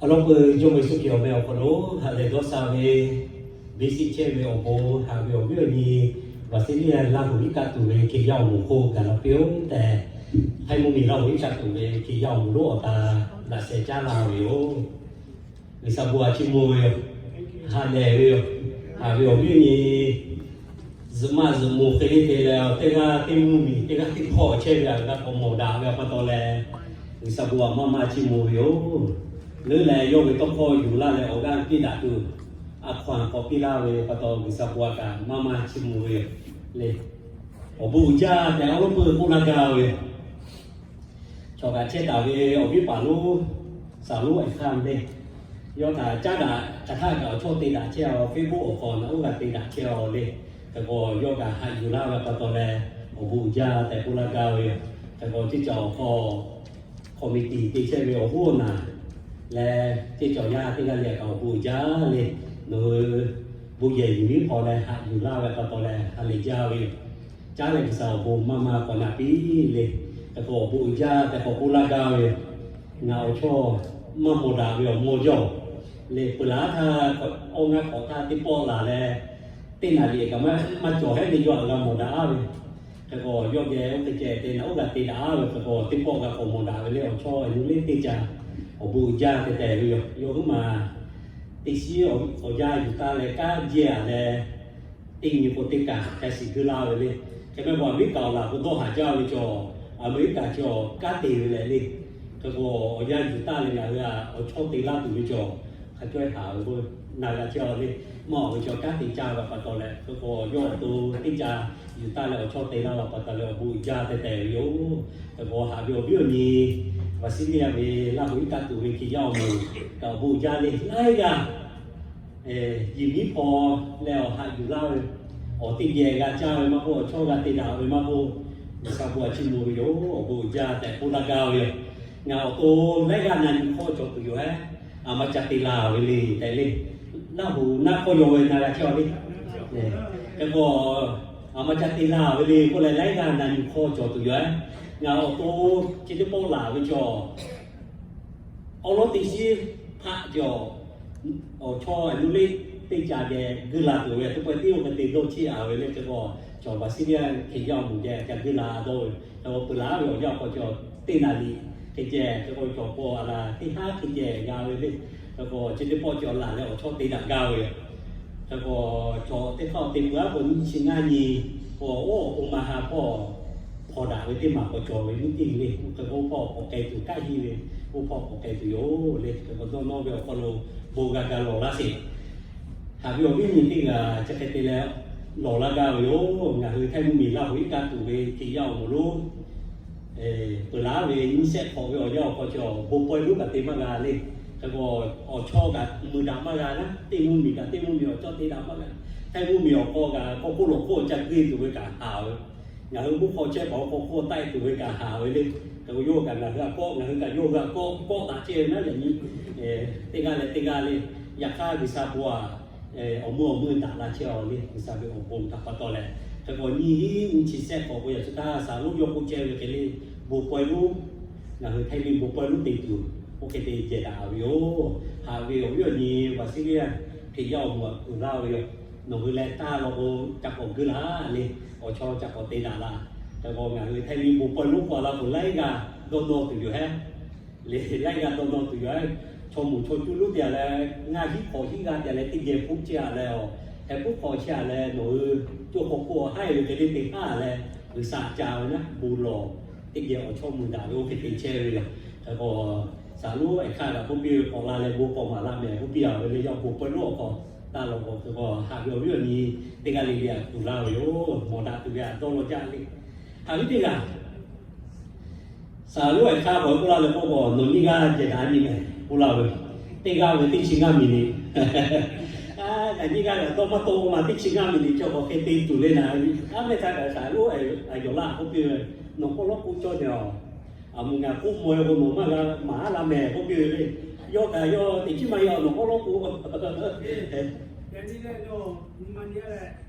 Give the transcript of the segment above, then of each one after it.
Awˬ lawn peuˬ, Jawˇmawˇ Yeˍsuˆ Hkriꞈ awˬ meh awˬ hk'aw lo ha lehˬ dawˇ sha ve, biˇ siˆ chehˇ ve awˬ bon haꞈ ve awˬ viˉ awˬ nyi, G'uiˬsha teˇ g'aˇ Laˇ huˍ iˉ kaˆ tuˬ ve Hkriꞈ yaˇ awˬ moˍ hk'oˆ gaˬ la piˇ-oˆ tehꞈ, Htaiˇ mvuhˇmiˬ Laˇ huˍ iˉ kaˆ tuˬ ve Hkriꞈ yaˇ awˬ moˍ lonˉ awˬ ta laꞈ sheh caˉ la ve yoˬ. G'uiˬsha bon htaꞈ chiˇ mvuh ve yoˬ. Ha lehˬ ve yoˬ. Haꞈ ve awˬ viˉ awˬ nyi, zuhꞈ maˆ zuhꞈ moˍ hk'e le te leh, teˇ g'aˇ teˇ mvuhˇmiˬ, teˇ g'aˇ teˇ hpawˇ chehˇ ve htaꞈ g'a k'awꞈ mawˬ daꞈ ve pa taw leh, G'uiˬsha bon htaꞈ maˇ maˇ chiˇ mvuh ve yoˬ. Leuˉ leh yawˇ ve tawˇ hkawˇ yuˬ laˇ leh awˬ g'aˇ piˇ daꞈ tuˬ, a hkaw-anˬ k'awꞈ piˇ laˇ ve pa taw, G'uiˬsha bon htaꞈ kaꞈ maˇ maˇ chiˇ mvuh ve yoˬ le. Awˬ bon uiˍ jaˇ tehꞈ awˉ lawˉ peuˬ k'oˆ laˇ gaˇ ve yoˬ. Chaw kaꞈ chehˇ taˍ ve awˬ viˉ paˍ lonˉ, Saˍ lonˉ Ehˍ hk'aˇ ve, yawˇ htaꞈ caˉ daꞈ hk'aˬ htaˇ kaꞈ awˬ chawˇ te daꞈ chehˇ-aw, Facebook awˬ hk'aw naꞈ uˉ g'a te daꞈ chehˇ-aw le. Hk'e k'o yawˇ kaꞈ haꞈ yuˬ laˇ ve pa taw leh, awˬ bon uiˍ jaˇ tehꞈ k'oˆ laˇ gaˇ ve yoˬ. Hk'e k'o teˇ caˬ awˬ hk'aw committee te chehˇ ve awˬ hoˉ awˬ naˍ leh, teˇ caˬ awˬ yaˇ teˇ g'aˇ le kaꞈ awˬ bon uiˍ jaˇ le. Nawˬ hui bon yehˬ yuˬ miˉ hpaw leh haꞈ yuˬ laˇ ve pa taw leh ha lehˬ jaˇ ve yoˬ. Caˉ leh G'uiˬsha awˬ bon maˇ maˇ k'awꞈ naꞈ piˇ le. Hk'e k'o awˬ bon uiˍ jaˇ tehꞈ k'awꞈ k'oˆ laˇ gaˇ ve yoˬ. Ngaˬ awˬ chawˇ maˇ mawˬ daꞈ ve awˬ mawˇ jaˇ-oˬ le. Peuˬ laˬ htaˇ awˇ ngaˇ hk'awꞈ htaˇ teˇ pawˆ laˬ leh, teˇ naˍ riˍ kaꞈ maˇ cawˬ hehˉ ve yawˇ htaꞈ g'a mawˬ daꞈ-aˉ ve. Hk'e k'o yawˇ geh oˇ hk'e ceh te naꞈ uˉ g'a te daꞈ-aˉ ve hk'e k'o teˇ pawˆ g'a k'awꞈ mawˬ daꞈ ve le. Awˬ chawˇ a nu le teˇ ca awˬ bon uiˍ jaˇ tehꞈ tehꞈ ve yoˬ. Yawˇ huiˉ maˬ teˇ shiˉ awˬ yanˇ yuˬ taˍ leh kanˉ jehˇ-a leh, teˇ nyi k'o teˇ kaꞈ hk'a shiˍ geuˆ laˇ ve le. Hk'e mehˆ k'o Aˍmeˍriˆkaˍ awˬ laˬ k'o dawˇ haˍ jaˇ ve cawˬ, Aˍmeˍriˆkaˍ cawˬ kanˉ te ve leh le. Hk'e k'o awˬ yanˇ yuˬ taˍ leh ngaˬ hui a awˬ chawˇ te laˇ tuˬ ve cawˬ, hk'a cawehˇ haˍ ve k'o, na g'a chehˇ-a le. Maˇ awˬ ve cawˬ kanˉ te caˇ ve pa taw leh, hk'e k'o yawˇ awˬ to teˇ ca yuˬ taˍ leh awˬ chawˇ te laˇ ve pa taw leh awˬ bon uiˍ jaˇ tehꞈ tehꞈ ve yoˬ. Hk'e k'o haꞈ ve awˬ viˉ awˬ nyi, Visalia ve Laˇ huˍ iˉ kaˆ tuˬ ve Hkriꞈ yaˇ awˬ moˍ kaꞈ awˬ bon uiˍ jaˇ le. Laiˉ g'aˇ yehˬ miˉ hpaw leh awˬ haꞈ yuˬ laˇ ve, awˬ teˇ geh g'a caˇ ve maˇ k'oˆ, awˬ chawˇ g'a te daꞈ ve maˇ k'oˆ, G'uiˬsha bon htaꞈ chiˇ mvuh ve yoˬ. Awˬ bon uiˍ jaˇ tehꞈ k'oˆ laˇ gaˇ ve yoˬ. Ngaˬ awˬ to laiˉ g'aˇ na nyi hkawˇ cawˬ tuˬ yoˬ hehˉ, aˬ ma ca te la ve le tehꞈ le. Laˇ huˍ naˆ hk'aw yaw ve na g'a chehˇ-a le. Hk'e k'o, aˬ ma ca te la ve le k'oˆ leh laiˉ g'aˇ na nyi hkawˇ cawˬ tuˬ yoˬ hehˉ. Ngaˬ awˬ to chi teˇ pawˆ laˬ ve cawˬ, awˉ lawˉ teˇ shiˉ hpaˆ cawˬ, awˬ chawˇ a nu le teˇ ca geh geuˆ la tuˬ ve, teˇ pawˆ teˇ oˇ hk'e te dawˇ cheˇ-a ve le. Hk'e k'o, cawˬ Visalia Hkriꞈ yaˇ awˬ moˍ geh ca geuˆ la dawˇ ve, hk'e k'o peuˬ laˬ ve awˬ yanˇ awˬ hk'aw cawˬ teˇ naˍ riˍ hk'e ceh, hk'e k'o cawˬ k'o a la teˇ haˉ hk'e ceh g'a ve le. Hk'e k'o chi teˇ pawˆ cawˬ laˬ leh awˬ chawˇ te daꞈ gaˇ ve yoˬ. Hk'e k'o, cawˬ teˇ hk'aˇ te peuˬ aˉ k'o nyiˇ chi ngaˇ nyi k'o, oˇ Omaha hpawˇ hpawnˬ daꞈ ve teˇ maˬ k'awꞈ cawˬ ve mvuhˇ tiˇ le. Hk'e k'o oˇ hpawˇ k'awꞈ k'ai tuˬ kaˉ hiˆ ve, oˇ hpawˇ k'awꞈ k'ai tuˬ yoˬ le. Hk'e k'o dawˇ nawˇ ve awˬ hk'aw lo bon g'a ga lawˬ laˇ sheˍ. Haꞈ ve awˬ viˉ nyi teˇ g'aˇ chi hk'e te leh lawˬ laˇ gaˇ ve yoˬ. Ngaˬ hui Htaiˇ mvuhˇmiˬ Laˇ huˍ iˉ kaˆ tuˬ ve Hkriꞈ yaˇ awˬ moˍ lonˉ, peuˬ laˬ ve nyiˇ shehˆ hk'awꞈ ve awˬ yanˇ awˬ hk'aw cawˬ bon pawehˇ lonˉ kaꞈ te maˇ g'a le. Hk'e k'o, awˬ chawˇ kaꞈ mui daꞈ maˇ g'a naˉ, teˇ mvuhˇmiˬ kaꞈ teˇ mvuhˇmiˬ awˬ chawˇ te daꞈ maˇ g'a. Htaiˇ mvuhˇmiˬ awˬ hk'aw kaꞈ k'awꞈ hk'oˆ lo hk'oˆ ca geuˆ tuˬ ve kaꞈ haˍ ve, ngaˬ hui mvuhˇ hk'aw chehˇ paˍ awˬ hk'aw hk'oˆ taˆ-e tuˬ ve kaꞈ haˍ ve le. Hk'e k'o yawˇ kaꞈ ngaˬ hui a kawˆ, ngaˬ hui kaꞈ yawˇ hui a kawˆ kawˆ taꞈ chehˇ ve naˉ yaꞈ nyi teˇ g'aˇ leh teˇ g'aˇ le. Yaꞈ hk'aˇ G'uiˬsha bon htaꞈ awˬ meuˇ awˬ meuˇ daꞈ la chehˇ-a le. G'uiˬsha ve awˬ bon htaꞈ pa taw leh, hk'e k'o nyiˇ hiˉ nyiˇ chi shehˆ hk'awꞈ k'o yaꞈ shu htaˇ Saˍ lonˉ yawˇ k'oˆ chehˇ ve hk'e le, bon pawehˇ lonˉ, ngaˬ hui Htaiˇ miˇ bon pawehˇ lonˉ te tuˬ oˇ hk'e te jehˬ daꞈ ve yoˬ. Haꞈ ve awˬ viˉ awˬ nyi Visalia Hkriꞈ yaˇ awˬ moˍ htaꞈ kuˬ laˇ ve yoˬ. Nawˬ hui leh taˇ law k'o ca k'awꞈ geuˆ laˇ le, awˬ chawˇ ca k'awꞈ te daꞈ laˇ. Hk'e k'o ngaˬ hui Htaiˇ miˇ bon pawehˇ lonˉ k'oˆ a laˇ k'o laiˉ g'aˇ dawˇ nawˇ tuˬ yoˬ hehˉ. Le laiˉ g'aˇ dawˇ nawˇ tuˬ yoˬ hehˉ. Chaw moˍ chaw cuˇ lonˉ te-a leh, ngaˇ hiˉ hk'awꞈ hiˉ g'aˇ te-a leh teˇ geh hpuˆ chehˇ-a leh, awˬ heh puˉ hk'aw chehˇ-a leh nawˬ hui co hk'aw hk'oˆ haˉ-e ve hk'e le te haˉ leh, G'uiˬsha ca ve naˉ bon lawˬ, teˇ geh awˬ chawˇ mui daꞈ ve oˇ hk'e te chehˇ ve yoˬ. Hk'e k'o, Saˍ lonˉ Ehˍ hk'aˇ kaꞈ k'oˆ piˇ ve, k'awꞈ la leh bon k'awꞈ maˍ laˇ mehˍ k'oˆ piˇ-a ve le. Yawˇ bon pawehˇ lonˉ awˬ hk'aw taˇ law k'o, hk'e k'o haꞈ ve awˬ viˉ awˬ nyi teˇ g'aˇ le le htaꞈ kuˬ laˇ ve yoˬ. Mawˬ daꞈ tuˬ ve htaꞈ dawˇ law jaˇ le. Haꞈ ve teˇ g'aˇ Saˍ lonˉ Ehˍ hk'aˇ k'awꞈ k'oˆ laˇ leh k'oˆ k'o, nawˬ nyiˇ g'aˇ jehˬ daꞈ nyi mehˍ k'oˆ laˇ ve, teˇ g'aˇ ve teˇ chi ngaˇ miˬ liꞈ. Kaꞈ nyiˇ g'aˇ kaꞈ dawˇ maˇ tawˆ-o ma, teˇ chi ngaˇ miˬ liꞈ cawˬ k'awꞈ hk'e te tuˬ le naˍ. Aˉ mehˇ htaˇ kaꞈ Saˍ lonˉ a yawˬ laˇ k'oˆ piˇ ve, nawˬ k'awꞈ lawˉ k'oˆ cawˇ nyi-a. Aˬ mvuhˇ ngaˬ k'oˆ mawˬ-e k'o nawˬ maˇ g'a maˍ-a laˇ mehˍ k'oˆ piˇ ve le. Yawˇ kaꞈ yawˇ teꞈ chiˉ maˇ yaw nawˬ k'awꞈ lawˉ k'oˆ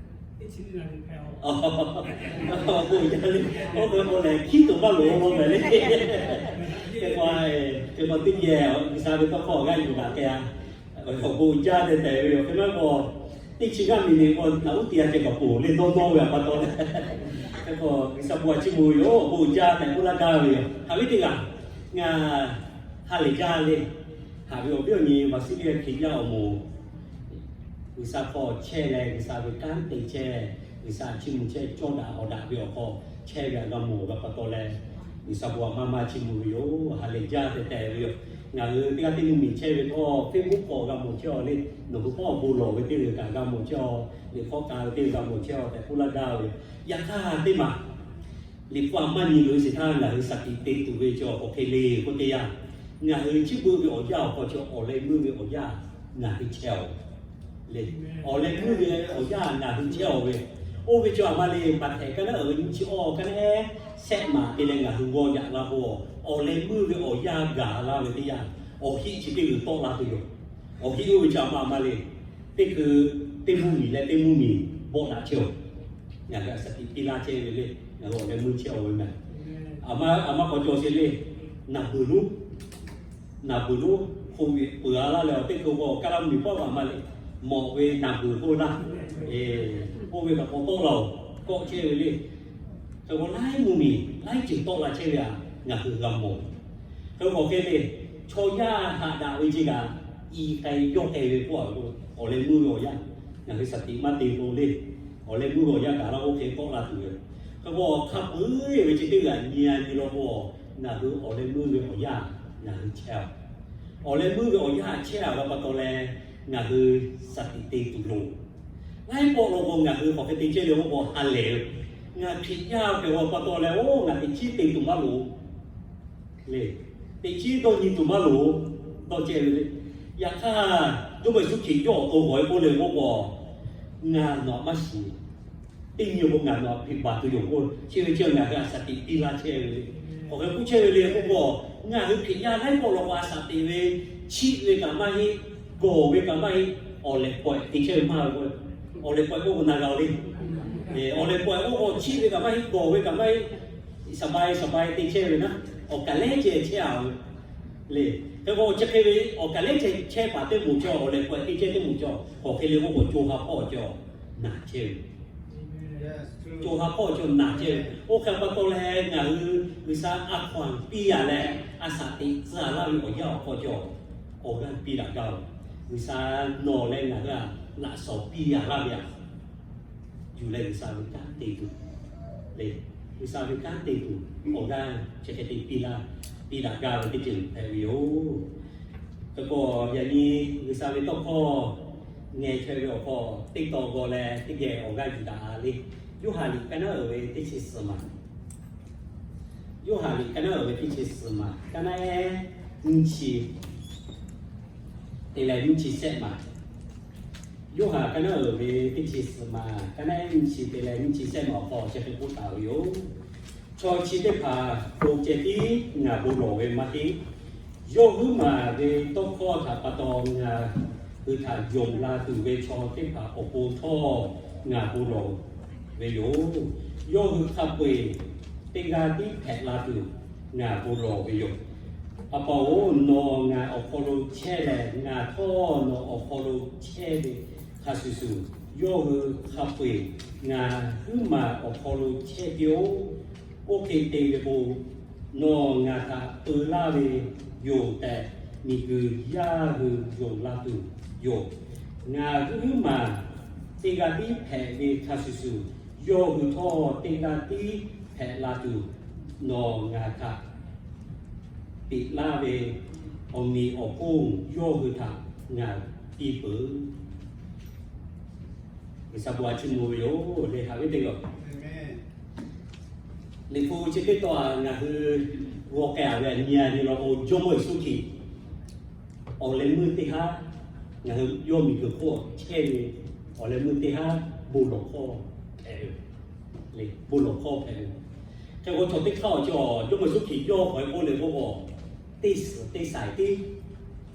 Oˇ ve k'o lehˬ, hkiˉ tuˬ maˇ loˍ law mehˍ le. Hk'e k'o, Hk'e k'o teˇ geh G'uiˬsha ve tawˇ hkawˇ awˬ g'aˇ yuˬ daꞈ k'ai-a. Awˬ bon jaˇ tehꞈ tehꞈ ve yoˬ. Hk'e maˇ k'o, teˇ chi g'aˇ miˬ miˬ k'o naꞈ uˉ te-a ceh kaꞈ poˬ le dawˇ nawˇ ve pa taw leh, hk'e k'o G'uiˬsha bon chiˇ mvuh ve yoˬ. Awˬ bon jaˇ tehꞈ k'oˆ laˇ gaˇ ve yoˬ. Haꞈ ve teˇ g'aˇ ngaˬ ha lehˬ jaˇ le. Haꞈ ve awˬ viˉ awˬ nyi Baˍsiˇliˇ Hkriꞈ yaˇ awˬ moˍ, G'uiˬsha hk'aw chehˇ leh G'uiˬsha ve kanˉ te chehˇ, G'uiˬsha chiˇ mvuh chehˇ, cawˇ daꞈ hawˍ daꞈ ve awˬ hk'aw chehˇ ve htaꞈ g'a mawˬ ve pa taw leh, G'uiˬsha bon maˇ maˇ chiˇ mvuh ve yoˬ. Ha lehˬ jaˇ tehꞈ tehꞈ ve yoˬ. Ngaˬ hui teˇ g'aˇ teˇ mvuhˇmiˬ chehˇ ve htawˇ, Facebook hk'aw g'a mawˬ chehˇ-aw le. Nawˬ hui hpawˇ bon lawˬ ve teˇ g'aˇ kaꞈ g'a mawˬ chehˇ-aw, liꞈ hk'aw ka ve teˇ g'aˇ g'a mawˬ chehˇ-aw tehꞈ k'oˆ laˇ gaˇ ve yoˬ. Yaꞈ hk'aˇ teˇ maˬ liꞈ hpu a maˇ nyi loꞈ-e sheˍ htaˇ, ngaˬ hui shaˍ tiꞈ te tuˬ ve chi awˬ hk'aw hk'e le k'oˆ teˇ yanˇ, ngaˬ hui chi beuꞈ ve awˬ yanˇ awˬ hk'aw chi awˬ leh meuˇ ve awˬ yanˇ ngaˬ hui chehˇ-aw le. Awˬ leh meuˇ ve awˬ yanˇ ngaˬ hui chehˇ-aw ve, oˇ ve chi a ma le. Baˍhtehˍ kaˇ naˉ uiˍ ve nyiˇ chi awˇ kaˇ naˉ ehˉ, shehˆ maˬ te leh ngaˬ hui g'aw yaꞈ la k'o, awˬ leh meuˇ ve awˬ yanˇ gaˬ la ve teˇ yanˇ, awˬ hiˆ chi teˇ g'uiˬ tawˆ la tuˬ yoˬ. Awˬ hiˆ oˇ ve chi a ma a ma le. Teˇ hkui teˇ mvuhˇmiˬ leh teˇ mvuhˇmiˬ bawˆ daꞈ chehˇ-aw. Ngaˬ hui a shaˍ tiꞈ piˇ laˇ chehˇ ve le. Ngaˬ hui awˬ leh meuˇ chehˇ-aw ve mehˬ. A ma k'awꞈ cawˬ sheˍ le. Naˬ beuˬ lonˉ, naˬ beuˬ lonˉ hk'oˆ ve peuˬ-a laˇ leh, awˬ teˇ hkui k'o kaˇ laˇ mvuhˇmiˬ pawˆ g'a ma le. Mawꞈ ve naˬ beuˬ k'oˆ laˇ, oˇ ve kaꞈ k'awꞈ tawˆ la-oˬ, kawˆ chehˇ ve le. Hk'e k'o laiˉ mvuhˇmiˬ laiˉ ceuˬ tawˆ la chehˇ ve htaꞈ ngaˬ hui g'a mawˬ. Hk'e k'o hk'e le, chaw yaˇ haꞈ daꞈ ve chi kaꞈ i k'ai yawˇ k'ai ve k'oˆ-a ve k'o, awˬ leh meuˇ ve awˬ yanˇ ngaˬ hui shaˍ tiꞈ maˇ te k'o le. Awˬ leh meuˇ ve awˬ yanˇ gaˬ la k'o hk'e tawˆ la tuˬ ve. Hk'e k'o hk'a peu-eˬ ve chi teˇ g'aˇ nyi-a nyi law k'o, ngaˬ hui awˬ leh meuˇ ve awˬ yanˇ ngaˬ hui chehˇ-a. Awˬ leh meuˇ ve awˬ yanˇ chehˇ-a ve pa taw leh, ngaˬ hui shaˍ tiꞈ te tuˬ loˬ. Laiˉ pawˆ law k'o ngaˬ hui k'awꞈ hk'e te chehˇ le k'oˆ k'o ha lehˬ ve, ngaˬ Hkriꞈ yaˇ hpehꞈ-a ve pa taw leh, oˇ ngaˬ teꞈ chiˉ te tuˬ maˇ loˍ le. Teꞈ chiˉ dawˇ nyi tuˬ maˇ loˍ. Dawˇ chehˇ ve le. Yaꞈ hk'aˇ, Jawˇmawˇ Yeˍsuˆ Hkriꞈ yawˇ awˬ to g'awˬ-e k'oˆ le k'oˆ k'o, ngaˬ nawˬ htaꞈ maˇ shiˍ. Teˇ nyi k'o ngaˬ nawˬ htaꞈ hpeꞈ baˬ tuˬ yoˬ k'o, chi ve chi ngaˬ hui a shaˍ tiꞈ piˇ laˇ chehˇ ve le. K'awꞈ hk'e k'oˆ chehˇ ve le k'oˆ k'o, ngaˬ hui Hkriꞈ yaˇ laiˉ pawˆ law k'o a shaˍ tiꞈ ve, chiˆ ve kaꞈ maˇ heˆ, gawˬ ve kaꞈ maˇ heˆ, awˬ lehˬ pawehꞈ te chehˇ ve maˇ ve k'o, awˬ lehˬ pawehꞈ k'oˆ k'o na g'a-o le. Awˬ lehˬ pawehꞈ k'oˆ k'o chiˆ ve kaꞈ maˇ heˆ, gawˬ ve kaꞈ maˇ heˆ, shaˍ bai shaˍ bai te chehˇ ve naˉ, awˬ kaˍ lehˉ ceh chehˇ-a ve le. Hk'e k'o chi hk'e ve awˬ kaˍ lehˉ ceh chehˇ paˍ teˇ moˍ cawˬ, awˬ lehˬ pawehꞈ te chehˇ teˇ moˍ cawˬ, k'awꞈ hk'e le k'oˆ k'o co ha hpawˇ cawˬ naˬ chehˇ ve co ha hpawˇ cawˬ naˬ chehˇ ve. Oˇ hk'e pa taw leh ngaˬ hui G'uiˬsha a hkaw-anˬ piˇ-a leh, a shaˍ teꞈ tcuh-a laˇ ve awˬ yanˇ awˬ hk'aw cawˬ awˬ g'aˇ piˇ daꞈ gaˇ-oˬ. G'uiˬsha nawˬ leh ngaˬ hui htaꞈ laꞈ shawnˍ piˇ-a laˇ ve aꞈ, yuˬ leh G'uiˬsha ve kanˉ te tuˬ le. G'uiˬsha ve kanˉ te tuˬ awˬ g'aˇ chi hk'e te piˇ laˇ, piˇ daꞈ gaˇ ve teˇ ceuˬ hpehꞈ ve yoˬ. Hk'e k'o, yaꞈ nyi G'uiˬsha ve tawˇ hkawˇ ngeh chaweh ve awˬ hk'aw teˇ taw g'aw leh teˇ geh awˬ g'aˇ yuˬ daꞈ-a le. Yoˇhanˬ liꞈ kaˇ naˉ uiˍ ve teˇ chi suhˍ maˬ, Yoˇhanˬ liꞈ kaˇ naˉ uiˍ ve teˇ chi suhˍ maˬ, kaˇ naˉ ehˉ nyiˇ chi te leh nyiˇ chi shehˆ maˬ. Yoˇhanˬ kaˇ naˉ uiˍ ve teˇ chi suhˍ maˬ, kaˇ naˉ ehˉ nyiˇ chi te leh nyiˇ chi shehˆ maˬ awˬ hk'aw chi hk'e k'oˆ taˍ ve yoˬ. Chaw chi teˇ hpaˍ hto ceh tiˉ ngaˬ bon lawˬ ve maˇ heˆ. Yawˇ huiˉ maˬ ve tawˇ hkawˇ htaꞈ pa taw ngaˬ hui htaꞈ yonˍ la tuˬ ve chaw teˇ hpaˍ awˬ pon htawˇ ngaˬ bon lawˬ ve yoˬ. Yawˇ hui hk'a peu-eˬ teˇ g'aˇ tiˉ hpehꞈ la tuˬ ngaˬ bon lawˬ ve yoˬ. A pa-oˬ, nawˬ ngaˬ awˬ hk'aw lo chehˇ leh, ngaˬ htawˇ nawˬ awˬ hk'aw lo chehˇ ve hk'a shuˍ shuˍ, yawˇ hui hk'a peu-eˬ ngaˬ huiˉ maˬ awˬ hk'aw lo chehˇ piˇ-oˆ. Oˇ hk'e te ve k'o, nawˬ ngaˬ htaꞈ peu laˇ ve yoˬ tehꞈ, miˬguiˬ yaˇ hui yonˍ la tuˬ yoˬ. Ngaˬ huiˉ maˬ teˇ g'aˇ tiˉ hpehꞈ ve hk'a shuˍ shuˍ, yawˇ hui htawˇ teˇ g'aˇ tiˉ hpehꞈ la tuˬ, nawˬ ngaˬ htaꞈ peꞈ laˇ ve awˬ meꞈ awˬ hponˇ yawˇ hui htaꞈ ngaˬ piˇ peuˬ. G'uiˬsha bon a chiˇ mvuh ve yoˬ le, haꞈ ve teˇ g'aˇ. Liꞈ hpu chi teˇ taw-a ngaˬ hui g'aw k'ai-a ve nyi-a nyi law k'o, Jawˇmawˇ Yeˍsuˆ Hkriꞈ awˬ leh meuˇ teˇ haˉ ngaˬ hui yawˇ miˬguiˬ hk'oˆ chehˇ ve awˬ leh meuˇ teˇ haˉ bon lawˬ hkawˇ hpehꞈ ve le. Bon lawˬ hkawˇ hpehꞈ ve. Hk'e k'o chaw teˇ hk'aˇ awˬ cawˬ Jawˇmawˇ Yeˍsuˆ Hkriꞈ yawˇ k'awꞈ k'oˆ le k'oˆ k'o, teˇ suhˍ teˇ shaiˍ tiˉ,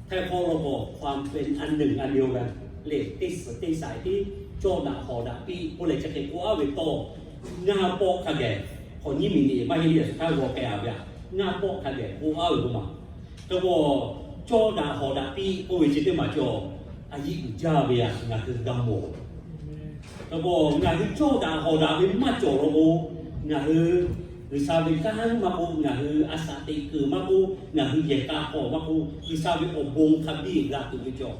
htaiˇ hk'awˇ law k'o ความเป็นอันหนึ่งอันเดียวกัน le, teˇ suhˍ teˇ shaiˍ tiˉ cawˇ daꞈ hawˍ daꞈ piˇ k'oˆ leh chi hk'e k'oˆ-a ve tawˇ, ngaˇ pawˆ hk'a geh, hk'awꞈ nyiˇ miˬ niꞈ maˇ heˆ le, yaꞈ suhˍ htaˇ g'aw k'ai-a ve aꞈ, ngaˇ pawˆ hk'a geh k'oˆ-a ve k'o maˬ. Hk'e k'o, cawˇ daꞈ hawˍ daꞈ piˇ k'oˆ ve chi teˇ maˬ cawˬ, a yiˇ uiˍ jaˇ ve htaꞈ ngaˬ hui g'a mawˬ. Hk'e k'o, ngaˬ hui cawˇ daꞈ hawˍ daꞈ ve maˇ cawˬ law k'o, ngaˬ hui G'uiˬsha ve kanˉ maˇ k'oˆ, ngaˬ hui a shaꞈ teꞈ kuiˬ maˇ k'oˆ, ngaˬ hui yehˬ k'a hk'aw maˇ k'oˆ, G'uiˬsha ve awˬ bon hk'a biˇ g'a tuˬ ve cawˬ.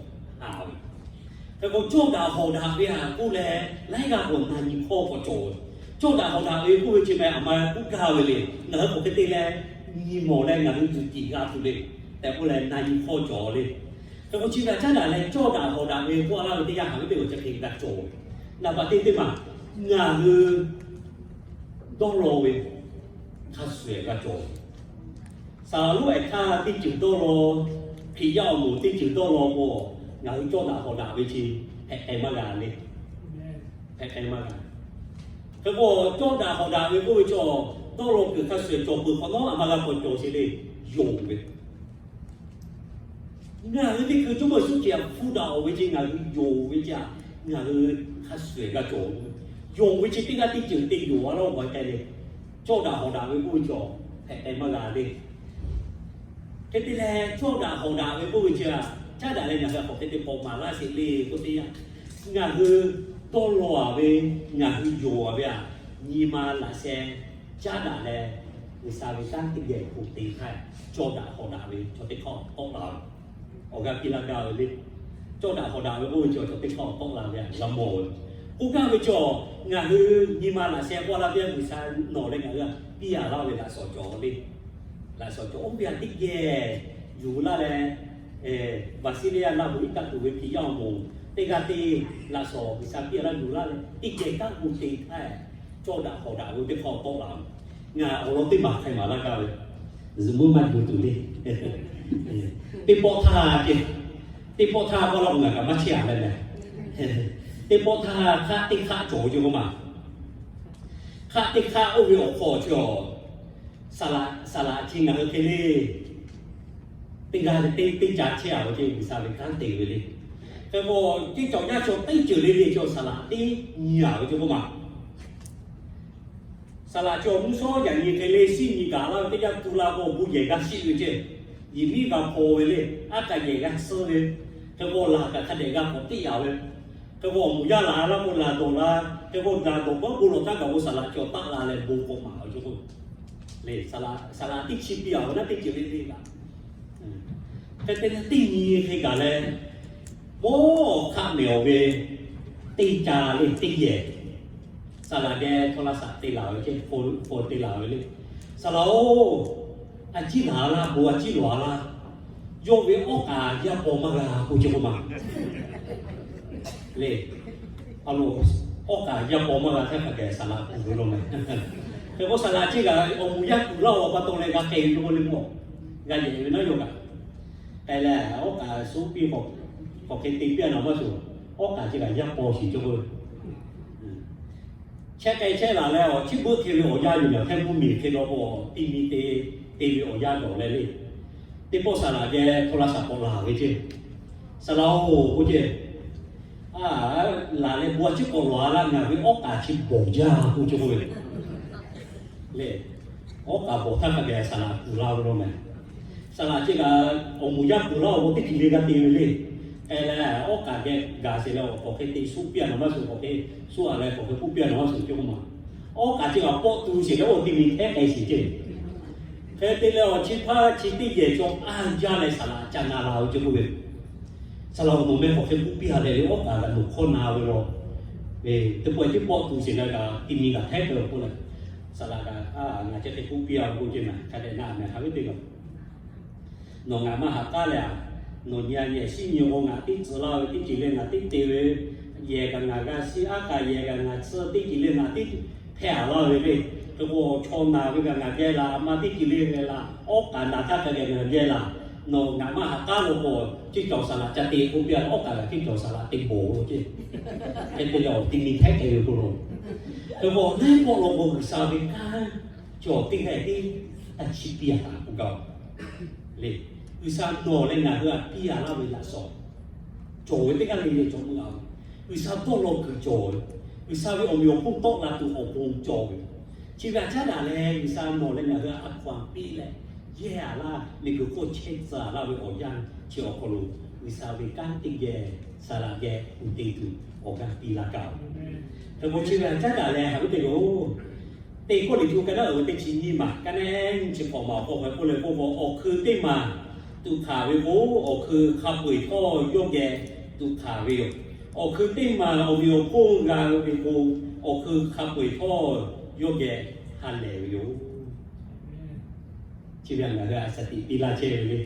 Hk'e k'o, cawˇ daꞈ hawˍ daꞈ ve htaꞈ k'oˆ leh, laiˉ g'aˇ k'awꞈ na nyi hkawˇ k'awꞈ cawˬ. Cawˇ daꞈ hawˍ daꞈ ve k'oˆ ve chi meh aˬ ma k'oˆ gaˇ ve le. Ngaˬ hui k'awꞈ hk'e te leh nyi mawˬ leh ngaˬ hui tuˬ tiˍ g'a tuˬ le tehꞈ k'oˆ leh na nyi hkawˇ cawˬ le. Hk'e k'o, chi ve htaꞈ caˉ daꞈ leh cawˇ daꞈ hawˍ daꞈ ve k'oˆ laˇ ve teˇ yanˇ htaꞈ ve teˇ g'aˇ chi hk'e g'a cawˬ. Naˍ baˬ teˇ teˇ maˬ, ngaˬ hui dawˇ law ve hk'a shuˍ ehˍ g'a cawˬ. Saˍ laˍ lonˉ ehˍ hk'aˇ teˇ ceuˬ dawˇ law, Hkriꞈ yaˇ awˬ moˍ teˇ ceuˬ dawˇ law k'o, ngaˬ hui cawˇ daꞈ hawˍ daꞈ ve chi hpehꞈ k'ai maˇ g'a le. Hpehꞈ k'ai maˇ g'a. Hk'e k'o, cawˇ daꞈ hawˍ daꞈ ve k'oˆ ve cawˬ, dawˇ law kuiˬ hk'a shuˍ ehˍ cawˬ peuˬ hk'awꞈ nawˉ a ma g'a k'awꞈ cawˬ sheˍ le. Yonˍ ve Ngaˬ hui teˇ hkui Jawˇmawˇ Yeˍsuˆ Hkriꞈ htaꞈ hpu daꞈ-oˬ ve chi ngaˬ hui yonˍ ve chi htaꞈ ngaˬ hui hk'a shuˍ ehˍ g'a cawˬ. Yonˍ ve chi teˇ g'aˇ teˇ ceuˬ te yonˍ a lawˇ g'aw k'ai le. Cawˇ daꞈ hawˍ daꞈ ve k'oˆ ve cawˬ hpehꞈ k'ai maˇ g'a le. Hk'e te leh, cawˇ daꞈ hawˍ daꞈ ve k'oˆ ve chi htaꞈ caˉ daꞈ leh ngaˬ hui hk'aˬ hk'e te k'awꞈ maˍ laˇ sheˍ le k'oˆ teˇ yanˇ, ngaˬ hui dawˇ law-a ve, ngaˬ hui yonˍ-a ve htaꞈ nyi ma laꞈ sheh caˉ daꞈ leh, G'uiˬsha ve kanˉ teˇ geh k'oˆ te htaˇ, cawˇ daꞈ hawˍ daꞈ ve chaw teˇ hkawˇ tawˆ la ve, awˬ g'aˇ piˇ laˇ gaˇ ve le. Cawˇ daꞈ hawˍ daꞈ ve k'oˆ ve cawˬ, chaw teˇ hkawˇ tawˆ la ve htaꞈ g'a mawˬ ve. K'oˆ gaˇ ve cawˬ, ngaˬ hui nyi ma laꞈ sheh k'oˆ laˇ ve G'uiˬsha nawˬ leh ngaˬ hui piˇ-a laˇ ve laꞈ shawˍ cawˬ le. Laꞈ shawˍ cawˬ oˇ ve htaꞈ teˇ geh yuˬ laˇ leh, Baˍsiˍliˇyaˇ laˇ hu iˉ kaˆ tuˬ ve Hkriꞈ yaˇ awˬ moˍ teˇ g'aˇ teˇ laꞈ shawˍ G'uiˬsha piˇ-a laˇ yuˬ laˇ leh teˇ geh kanˉ k'oˆ te htaˇ, cawˇ daꞈ hawˍ daꞈ ve teˇ hkawˇ tawˆ la. Ngaˬ awˬ lawn teˇ maˬ hk'ai maˍ laˇ gaˇ ve, zuhꞈ muiˉ maˇ gu tuˬ le. Teˇ pawˆ htaˇ ce, teˇ pawˆ htaˇ k'oˆ laˇ k'o ngaˬ kaꞈ maˇ chehˇ-a leh meh. Teˇ pawˆ htaˇ hk'aˆ teˇ hk'aˆ cawˬ ve ce k'oˆ ma. Hk'aˆ teˇ hk'aˆ oˇ ve awˬ hk'aw chi-a, saˍ laꞈ chi ngaˬ hui hk'e le, teˇ g'aˇ teˇ teˇ ca chehˇ-a ve ce G'uiˬsha ve kanˉ te ve le. Hk'e k'o, teˇ cawˬ yaˇ chaw teˇ ceuˬ le le chaw saˍ laꞈ teˇ nyi-a ve ce k'oˆ ma. Saˍ laꞈ chi awˬ mvuhˇ shawˉ yaꞈ nyi hk'e le, shiˉ nyi gaˬ laˇ ve teˇ yanˇ tu la k'o, bon yehˬ g'a shiˆ ve ce. Yiˍ miˉ g'a hpaw ve le, aˉ kaꞈ yehˬ g'a suhˉ ve. Hk'e k'o, laˬ kaꞈ hk'a dehꞈ g'a k'awꞈ teˆ-a ve. Hk'e k'o, awˬ moˍ yaˇ laˬ laˇ k'o laˬ dawˬ la. Hk'e k'o, gaˬ dawˬ k'o bon lawˬ htaˇ gaˬ k'o saˍ laꞈ chi awˬ taˆ la leh bon k'awꞈ maˍ ve ce k'o, le, saˍ laꞈ teˇ chi piˇ-a ve naˉ teˇ ceuˬ le le kaꞈ. Hk'e te leh teˇ nyi hk'e gaˬ leh, mawˇ hk'aˆ mehˍ awˬ ve teˇ ca le teˇ yehˬ, saˍ laꞈ geh htaw la shaꞈ te laˬ ve ce, hpaw te laˬ ve le. Saˍ laꞈ-oˬ, a ciˉ laˬ-a laˇ, bon a ciˉ lawˬ-a laˇ. Yawˇ ve awˉ k'aˍ yaˇ paw maˇ g'a k'oˆ ce k'oˆ ma. Le, a lo, awˉ k'aˍ yaˇ paw maˇ g'a htaˇ hk'a gaˬ saˍ laꞈ kuˬ ve law meh. Hk'e k'o saˍ laꞈ ceˇ kaꞈ awˬ moˍ yaˇ kuˬ laˇ-a pa taw leh g'a k'ai ve k'o le mawˇ, g'a yehˬ ve naˉ yawˇ kaꞈ k'ai leh, awˉ k'aˍ suhˉ piˇ k'awꞈ hk'e te piˇ-a nawˬ maˇ shuˍ, awˉ k'aˍ ceˇ kaꞈ yaˇ paw shiˍ ce k'o Chehˇ k'ai chehˇ laˬ leh, awˬ chiˉ beuˆ hk'e ve awˬ yanˇ yoˬ. Yaꞈ hk'e mvuhˇmiˬ hk'e law k'o, ti mi te te ve awˬ yanˇ dawˬ leh le. Teˇ pawˆ saˍ laꞈ geh htaw la shaˍ k'awꞈ laˬ ve ce. Saˍ laꞈ-oˬ, k'oˆ ce, a, laˬ leh bon a ciˉ k'awꞈ lawˬ-a laˇ, ngaˬ ve awˉ k'aˍ chi bawˬ jaˇ k'oˆ ce k'oˆ ve. Le, awˉ k'aˍ bawˬ htaˇ hk'a gaˬ saˍ laꞈ kuˬ laˇ ve law meh. Saˍ laꞈ ceˇ kaꞈ awˬ moˍ yaˇ kuˬ laˇ-oˬ k'o, teˇ ceuˬ le g'a te ve le. K'ai leh awˉ k'aˍ geh gaˬ sheˍ leh, awˬ k'awꞈ hk'e te suhˉ piˇ-a nawˬ maˇ shuˍ, k'awꞈ hk'e suhˉ-a leh k'awꞈ hk'e k'oˆ piˇ-a nawˬ maˇ shuˍ ce k'oˆ ma. Awˉ k'aˍ ceˇ kaꞈ pawˆ tu sheˍ leh, oˇ ti mi hkehˉ k'ai shiˍ ce. Hk'e te leh awˬ chi hpaˇ chi teˇ yehˬ chaw a jaˇ leh saˍ laꞈ ca na la-o ce k'oˆ ve. Saˍ laꞈ-oˬ, nawˬ meh k'awꞈ hk'e k'oˆ piˇ-a leh, awˉ k'aˍ kaꞈ nawˬ hkawˇ na ve law. Teˇ pawˆ teˇ pawˆ tu sheˍ leh kaꞈ ti mi kaꞈ hkehˉ k'ai-o k'oˆ leh, saˍ laꞈ kaꞈ, a, ngaˬ chi hk'e k'oˆ piˇ-a k'oˆ ce ma, hk'a dehꞈ na meh haꞈ ve teˇ kaꞈ nawˬ ngaˬ maˇ haꞈ k'aˉ leh-a. Nawˬ nyi-a nyi shiˉ nyi k'o, ngaˬ teˇ tcuh laˇ ve teˇ ceuˬ le, ngaˬ teˇ te ve yehˬ kaꞈ ngaˬ g'a shiˉ, aˉ kaꞈ yehˬ kaꞈ ngaˬ tcuh, teˇ ceuˬ le ngaˬ teˇ hpehˇ-a laˇ ve le. Hk'e k'o, chaw na ve kaꞈ ngaˬ geh laˬ, a ma teˇ ceuˬ le geh laˬ, awˉ k'aˍ naˬ htaˇ hk'a geh ngaˬ geh laˬ. Nawˬ ngaˬ maˇ haꞈ k'aˉ law k'o, ceˇ cawˬ saˍ laꞈ ca te k'oˆ piˇ-a, awˉ k'aˍ kaꞈ ceˇ cawˬ saˍ laꞈ te bawˬ lo ce. Hk'e te leh awˬ ti mi hkehˉ k'ai ve k'o lo. Hk'e k'o, laiˉ pawˆ law k'o G'uiˬsha ve kanˉ cawˬ teˇ g'aˇ tiˉ a ciˉ piˇ-a htaꞈ k'oˆ gaˇ-oˬ le. G'uiˬsha nawˬ leh ngaˬ hui htaꞈ piˇ-a laˇ ve laꞈ shawˍ cawˬ ve teˇ g'aˇ le le cawˬ meuˇ-a ve. G'uiˬsha dawˇ law kuiˬ cawˬ ve, G'uiˬsha ve awˬ meꞈ awˬ hponˇ tawˆ la tuˬ awˬ pon cawˬ ve. Chi ve htaꞈ caˉ daꞈ leh G'uiˬsha nawˬ leh ngaˬ hui htaꞈ a hkaw-anˬ piˇ leh yehˇ a laˇ, miˬguiˬ hk'oˆ chehˇ tcuh laˇ ve awˬ yanˇ chi awˬ hk'aw lo G'uiˬsha ve kanˉ teˇ geh saˍ laꞈ geh uiˍ te tuˬ awˬ g'aˇ piˇ laˇ kaꞈ-oˬ. Hk'e k'o chi ve htaꞈ caˉ daꞈ leh haꞈ ve teˇ g'aˇ-oˬ, teˇ kawˆ liꞈ tuˬ ka naˉ uiˍ ve teˇ chi nyiˇ maˬ ka naˉ nyi chi hk'awꞈ maˬ awˬ hk'aw hk'a k'oˆ leh k'oˆ k'o, awˬ hkui teˇ maˬ tuꞈ hkanˍ ve k'o, awˬ hkui hk'a peu-eˬ htawˇ yawˇ geh tuꞈ hkanˍ ve yoˬ. Awˬ hkui teˇ maˬ awˬ meꞈ awˬ hponˇ g'a ve k'o, awˬ hkui hk'a peu-eˬ htawˇ yawˇ geh ha lehˬ ve yoˬ. Chi ve ngaˬ hui a shaˍ tiꞈ piˇ laˇ chehˇ ve le.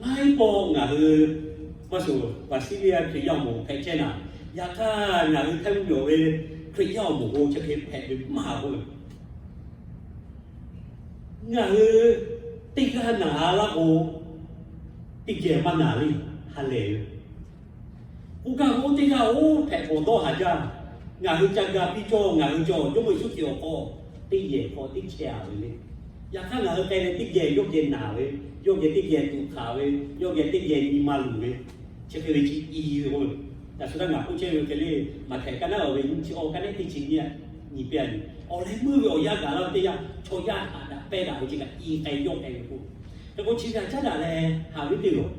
Laiˉ pawˆ ngaˬ hui maˇ shuˍ Visalia Hkriꞈ yaˇ awˬ moˍ hpehꞈ chehˇ naˍ, yaꞈ hk'aˇ ngaˬ hui Htaiˇ mvuhˇmiˬ ve Hkriꞈ yaˇ awˬ moˍ k'o chi hk'e hpehꞈ ve maˇ k'oˆ ve, ngaˬ hui teˇ g'aˇ naˍ laˇ k'o, teˇ geh maˇ naˍ le, ha lehˬ ve. K'oˆ gaˇ ve, oˇ teˇ g'aˇ oˇ hpehꞈ k'awꞈ dawˇ haˍ jaˇ. Ngaˬ hui ca ga piˇ cawˇ, ngaˬ hui cawˬ Jawˇmawˇ Yeˍsuˆ Hkriꞈ awˬ hk'aw teˇ yehˬ hk'aw teˇ chehˇ a ve le. Yaꞈ hk'aˇ ngaˬ hui k'ai leh teˇ geh yawˇ geh naˍ ve, yawˇ geh teˇ geh tuꞈ hkanˍ ve, yawˇ geh teˇ geh nyi ma luˬ ve, chi hk'e ve chi i ve k'o, yaꞈ shu htaˇ ngaˬ k'oˆ chehˇ ve hk'e le, Maꞈhtehˍ ka naˉ uiˍ ve nyiˇ chi awˬ ka naˉ teˇ chi nyiˇ nyi piˇ a nyi, awˬ leh meuˇ ve awˬ yanˇ gaˬ laˇ ve teˇ yanˇ, chaw yaˇ haꞈ daꞈ pehˇ daꞈ ve chi kaꞈ i k'ai yawˇ k'ai ve k'o, hk'e k'o chi ve htaꞈ caˉ daꞈ leh haꞈ ve teˇ g'aˇ-oˬ,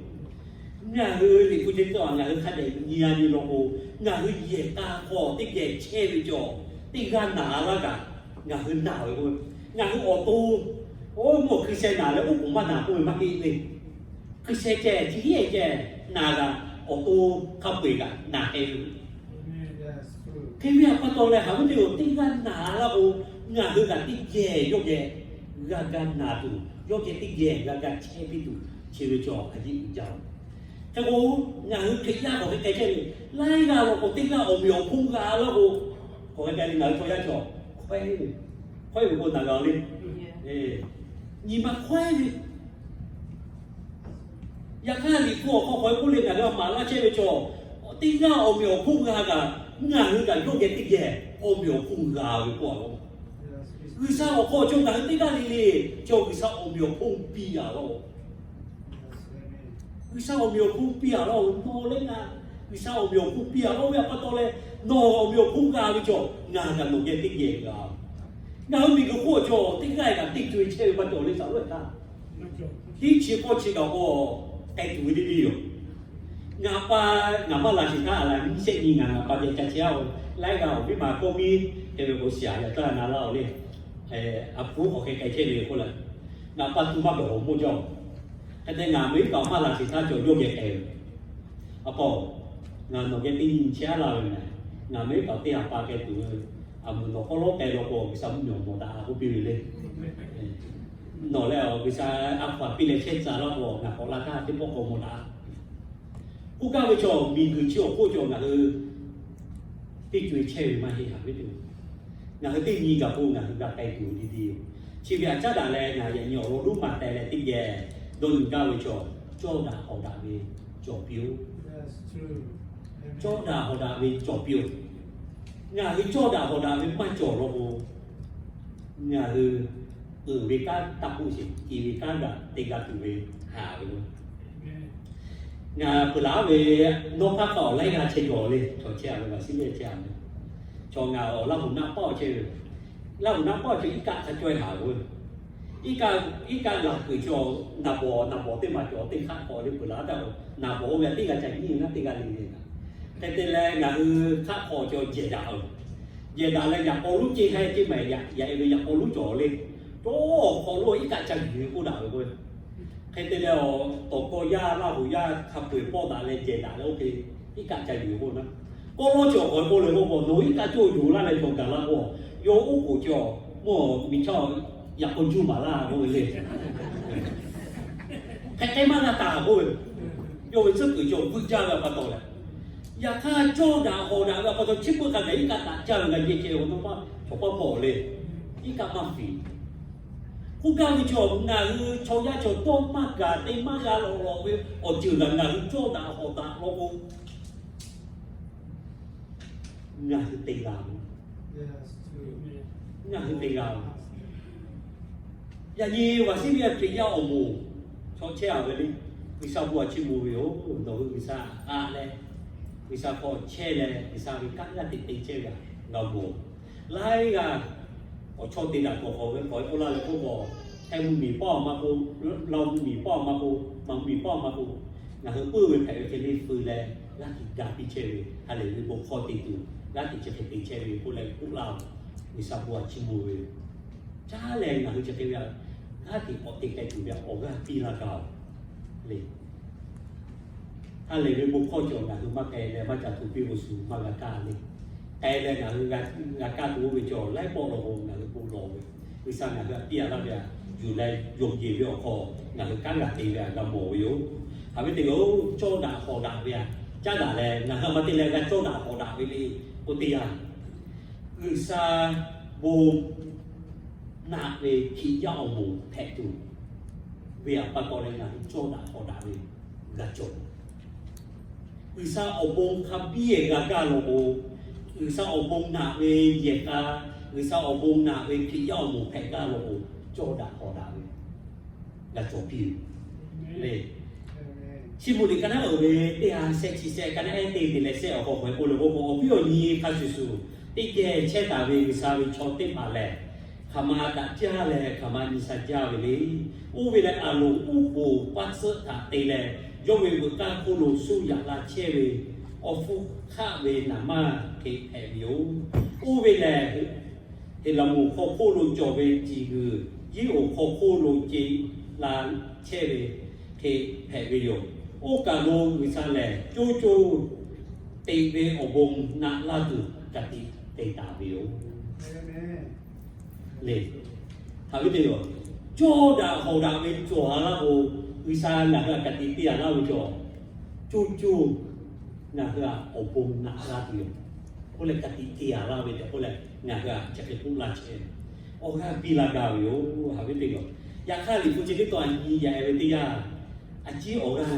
ngaˬ hui Liꞈ hpu ceh tawˇ ngaˬ hui hk'a dehꞈ nyi a nyi law k'o, ngaˬ hui yehˬ k'a hk'aw teˇ geh chehˇ ve cawˬ, teˇ g'aˇ naˍ laˇ kaꞈ, ngaˬ hui naˍ ve k'o, ngaˬ hui awˬ to, oˇ mvuhˇ hkui sheh naˍ leh oˉ k'oˍ maˇ naˍ k'oˆ ve maˇ heˆ ve, hkui sheh ceh chi heˆ ceh naˍ g'a, awˬ to hk'a peu-eˬ kaꞈ naˍ k'ai ve. Hk'e ve awˬ pa taw leh haꞈ ve teˇ g'aˇ-oˬ, teˇ g'aˇ naˍ laˇ k'o, ngaˬ hui kaꞈ teˇ geh yawˇ geh g'a ga naˍ tuˬ, yawˇ geh teˇ geh g'a ga chehˇ piˇ tuˬ, chi ve cawˬ a yeˇ uiˍ jaˇ-oˬ. Hk'e k'o, ngaˬ hui Hkriꞈ yaˇ k'awꞈ hk'e k'ai chehˇ ve, laiˉ g'aˇ law k'o teˇ g'aˇ awˬ meꞈ awˬ hponˇ g'a laˇ k'o, k'awꞈ hk'e k'ai ve ngaˬ hui chaw yaˇ cawˬ hkawehˉ ve, hkawehˉ ve k'o naˍ g'a le, nyi ma hkawehˉ ve. Yaꞈ hk'aˇ Liꞈ hpu awˬ hk'aw k'awꞈ k'oˆ le, ngaˬ hui a maˍ laˇ chehˇ ve cawˬ, teˇ g'aˇ awˬ meꞈ awˬ hponˇ g'a kaꞈ, ngaˬ hui kaꞈ yawˇ geh teˇ geh awˬ meꞈ awˬ hponˇ g'a ve k'oˆ a law. G'uiˬsha awˬ hk'aw cawˬ ngaˬ hui teˇ g'aˇ le le, cawˬ G'uiˬsha awˬ meꞈ awˬ hponˇ piˇ a laˇ. G'uiˬsha awˬ meꞈ awˬ hponˇ piˇ a laˇ-oˬ, nawˬ leh ngaˬ G'uiˬsha awˬ meꞈ awˬ hponˇ piˇ a laˇ ve awˬ pa taw leh, nawˬ awˬ meꞈ awˬ hponˇ g'a ve cawˬ, ngaˬ kaꞈ nawˬ geh teˇ geh g'a. Ngaˬ hui miˬguiˬ hk'oˆ cawˬ teˇ g'aˇ kaꞈ teˇ co e chehˇ ve pa taw le, shaˍ lo e htaˇ tiˉ chi k'awˇ chi kaꞈ k'o, k'ai tuˬ ve teˇ teˇ yoˬ. Ngaˬ pa, ngaˬ maˇ laˬ sheˍ htaˇ a laˬ nyiˇ shehˆ nyi ngaˬ ngaˬ pa geh ca chehˇ a-oˬ, laiˉ g'aˇ awˬ viˉ ma kawˇ miˇ hk'e ve k'o shiˍ a yaꞈ taˇ na laˇ-oˬ le. A puˉ k'awꞈ hk'e k'ai chehˇ ve k'oˆ leh, ngaˬ pa tu maˇ gawˬ awˬ moˇ jaˇ-oˬ. Hk'e te ngaˬ miˬ kaꞈ maˇ laˬ sheˍ htaˇ cawˬ yawˇ geh k'ai ve. A paoˬ, ngaˬ nawˬ geh teˇ nyi chehˇ a laˇ ve mehˍ. Ngaˬ miˬ kaꞈ teˇ ha pa k'ai tuˬ ve, a muiˬ nawˬ k'awꞈ lawˉ k'ai law k'o G'uiˬsha mvuhˇmiˬ awˬ mawˬ daꞈ k'oˆ piˇ ve le. Nawˬ leh G'uiˬsha a hkaw-anˬ piˇ leh chehˇ tcuh laˇ k'o, ngaˬ k'awꞈ la htaˇ teˇ pawˆ k'awꞈ mawˬ daꞈ. K'oˆ gaˇ ve cawˬ, miˬguiˬ chi awˬ hk'oˆ cawˬ ngaˬ hui teˇ co e chehˇ ve maˇ heˆ haꞈ ve teˇ. Ngaˬ hui teˇ nyi gaˬ k'o ngaˬ hui g'a k'ai tuˬ ve teˇ teˇ yoˬ. Chi ve htaꞈ caˉ daꞈ leh ngaˬ yaꞈ nyi awˬ lawn lonˉ maˍ teh leh teˇ geh dawˇ nyi gaˇ ve cawˬ, cawˇ daꞈ hawˍ daꞈ ve cawˬ piˇ-oˬ. Cawˇ daꞈ hawˍ daꞈ ve cawˬ piˇ-oˬ. Ngaˬ hui cawˇ daꞈ hawˍ daꞈ ve maˇ cawˬ law k'o, ngaˬ hui uiˍ ve kanˉ taˇ k'oˆ sheˍ, i ve kanˉ gaˬ te g'a tuˬ ve haꞈ ve. Ngaˬ peuˬ laˬ ve nawˇ hpaˇ hk'a awˬ laiˉ g'aˇ chehˇ cawˬ le, chaw chehˇ a ve, Visalia chehˇ a ve. Chaw ngaˬ awˬ Laˇ huˍ naˆ paˆ awˬ chehˇ ve, Laˇ huˍ naˆ paˆ awˬ chehˇ iˉ kaˆ hk'a caweh haˍ ve. Iˉ kaˆ, iˉ kaˆ laˬ kuiˬ chaw naˍ bawˬ, naˍ bawˬ teˇ maˬ cawˬ teˇ hk'aˆ k'awꞈ le peuˬ laˬ taˇ-oˬ, naˍ bawˬ oˇ ve teˇ g'aˇ ca nyiˇ ve naˉ teˇ g'aˇ le le. Hk'e te leh ngaˬ hui hk'aˆ hk'aw cawˬ jehˬ daꞈ-oˬ. Jehˬ daꞈ leh yaꞈ k'aw lonˉ ceˇ haiˇ ceˇ maˬ yaꞈ, yaꞈ e ve yaꞈ k'aw lonˉ cawˬ le. Cawˇ awˬ hk'aw lo iˉ kaˆ ca yuˬ ve k'oˆ daꞈ ve k'o. Hk'e te leh awˬ tawˍ kaw yaˇ Laˇ huˍ yaˇ hk'a peu-eˬ pawˆ daꞈ leh jehˬ daꞈ leh oˇ hk'e iˉ kaˆ ca yuˬ k'oˆ na. Kawˆ lawˇ cawˬ k'awꞈ k'oˆ leh k'oˆ k'o, nawˬ iˉ kaˆ cawˇ yuˬ laˇ leh cawˬ gaˬ la k'o, yawˇ oˉ k'oˍ cawˬ mawˇ miˬ chaˇ yaꞈ k'aw juˇ maˍ laˇ k'oˆ ve le. Hk'e hk'e maˇ g'a taˍ k'oˆ ve, yawˇ ve tcuhˉ kuiˬ cawˬ vuiˇ jaˇ ve pa taw leh, yaꞈ hk'aˇ cawˇ daꞈ hawˍ daꞈ ve pa taw chi beuꞈ hk'a gaˬ iˉ kaˆ taꞈ caˇ ve g'a yehˇ ceh awˬ na paˇ chaw paˇ pawˆ le. Iˉ kaˆ maˇ fiˍ. K'oˆ gaˇ ve cawˬ ngaˬ hui chaw yaˇ cawˬ dawˇ maˇ gaˬ te maˇ g'a lawꞈ lawꞈ ve awˬ ceuˬ kaꞈ ngaˬ hui cawˇ daꞈ hawˍ daꞈ law k'o, ngaˬ hui te g'a ve. Ngaˬ hui te g'a ve. Yaꞈ nyi Visalia Hkriꞈ yaˇ awˬ moˍ chaw chehˇ a ve le. G'uiˬsha bon a chiˇ mvuh ve yoˬ. Nawˬ hui G'uiˬsha haꞈ leh, G'uiˬsha hk'aw chehˇ leh G'uiˬsha ve kanˉ g'aˇ teꞈ te chehˇ ve htaꞈ ngaˬ mawˬ. Laiˉ g'aˇ awˬ chawˇ te daꞈ kawꞈ k'awꞈ ve k'awꞈ e k'oˆ laˇ leh k'oˆ k'o, Hk'e mvuhˇ miˬ paˇ awˬ ma k'o, la mvuhˇ miˬ paˇ awˬ ma k'o, maˬ mvuhˇ miˬ paˇ awˬ ma k'o, ngaˬ hui puiˉ ve hpehꞈ ve hk'e le feu leh g'aˇ hteꞈ ga piˇ chehˇ ve ha lehˬ ve bon hkawˇ te tuˬ, g'aˇ hteꞈ chi hk'e te chehˇ ve k'oˆ leh k'oˆ laˇ-oˬ. G'uiˬsha bon htaꞈ chiˇ mvuh ve caˉ leh ngaˬ hui chi hk'e ve g'aˇ hteꞈ k'awꞈ te k'ai tuˬ ve awˬ g'aˇ piˇ laˇ gaˇ-oˬ le. Ha lehˬ ve bon hkawˇ cawˬ ngaˬ hui maˇ k'ai leh maˇ ca hto piˇ ve shu maˇ g'a kaˇ le. K'ai leh ngaˬ hui g'a kaˇ tuˬ oˇ ve cawˬ laiˉ pawˆ law k'o ngaˬ hui bon lawˬ ve, G'uiˬsha ngaˬ hui htaꞈ piˇ-a laˇ ve htaꞈ yuˬ leh yonˍ yeˬ ve awˬ hk'aw ngaˬ hui kanˉ g'a te ve htaꞈ g'a mawˬ ve yoˬ. Haꞈ ve teˇ g'aˇ-oˬ, cawˇ daꞈ hawˍ daꞈ ve htaꞈ caˉ daꞈ leh ngaˬ hui a ma te leh g'a cawˇ daꞈ hawˍ daꞈ ve le k'oˆ teˇ yanˇ, G'uiˬsha bon naꞈ ve Hkriꞈ yaˇ awˬ moˍ hpehꞈ tuˬ ve htaꞈ pa taw leh ngaˬ hui cawˇ daꞈ hawˍ daꞈ ve g'a cawˬ. G'uiˬsha awˬ bon hk'a biˇ-e g'a gaˇ law k'o, G'uiˬsha awˬ bon naꞈ ve yehˬ k'a, G'uiˬsha awˬ bon naꞈ ve Hkriꞈ yaˇ awˬ moˍ hpehꞈ gaˇ law k'o, cawˇ daꞈ hawˍ daꞈ ve g'a cawˬ piˇ-oˬ le. Chi mvuhˇ miˬ ka naˉ uˍ ve teˇ ha shehˆ chi shehˆ ka naˉ ehˉ te te leh shehˆ awˬ hk'aw hk'aw k'oˆ le k'o, awˬ viˉ awˬ nyi hk'a shuˍ shuˍ teˇ geh chehˇ taˍ ve G'uiˬsha ve chaw teˇ hpaˍ lehˬ, hk'aˬ ma daꞈ jaˇ leh hk'aˬ ma nyi sha jaˇ ve le. Oˇ ve lehˬ, Aˍronˍ uˉ k'oˍ paˇ tsuhˆ htaꞈ te leh, yawˇ ve veuꞈ k'aˇ hk'oˆ lo suh yaꞈ la chehˇ ve awˬ hpfuhˇ hk'aˆ ve naˍ manˇ hk'e hpehꞈ ve yoˬ. Oˇ ve lehˬ, Heˍlaˍmonˍ hk'aw hk'oˆ lo cawˬ ve ciˬ g'uiˬ, Yiˉonˍ hk'aw hk'oˆ lo ce la chehˇ ve hk'e hpehꞈ ve yoˬ. Oˇ kaˬ lo G'uiˬsha lehˬ, coˇ coˇ teꞈ ve awˬ bon naꞈ laˇ tuˬ ka tiꞈ te taˍ ve yoˬ le. Haꞈ ve teˇ yanˇ, cawˇ daꞈ hawˍ daꞈ ve cawˬ-a laˇ k'o, G'uiˬsha ngaˬ hui htaꞈ ka tiꞈ te-a laˇ ve cawˬ, coˇ coˇ ngaˬ hui htaꞈ awˬ bon naꞈ laˇ tuˬ yoˬ. K'oˆ leh ka tiꞈ te-a laˇ ve tehꞈ k'oˆ leh ngaˬ hui htaꞈ chi hk'e k'oˆ laˇ chehˇ ve, awˬ g'aˇ piˇ laˇ gaˇ ve yoˬ. Haꞈ ve teˇ yanˇ, yaꞈ hk'aˇ Liꞈ hpu chi teˇ tawn a nyi yaꞈ-e ve teˇ yanˇ, a ciˉ awˬ g'aˇ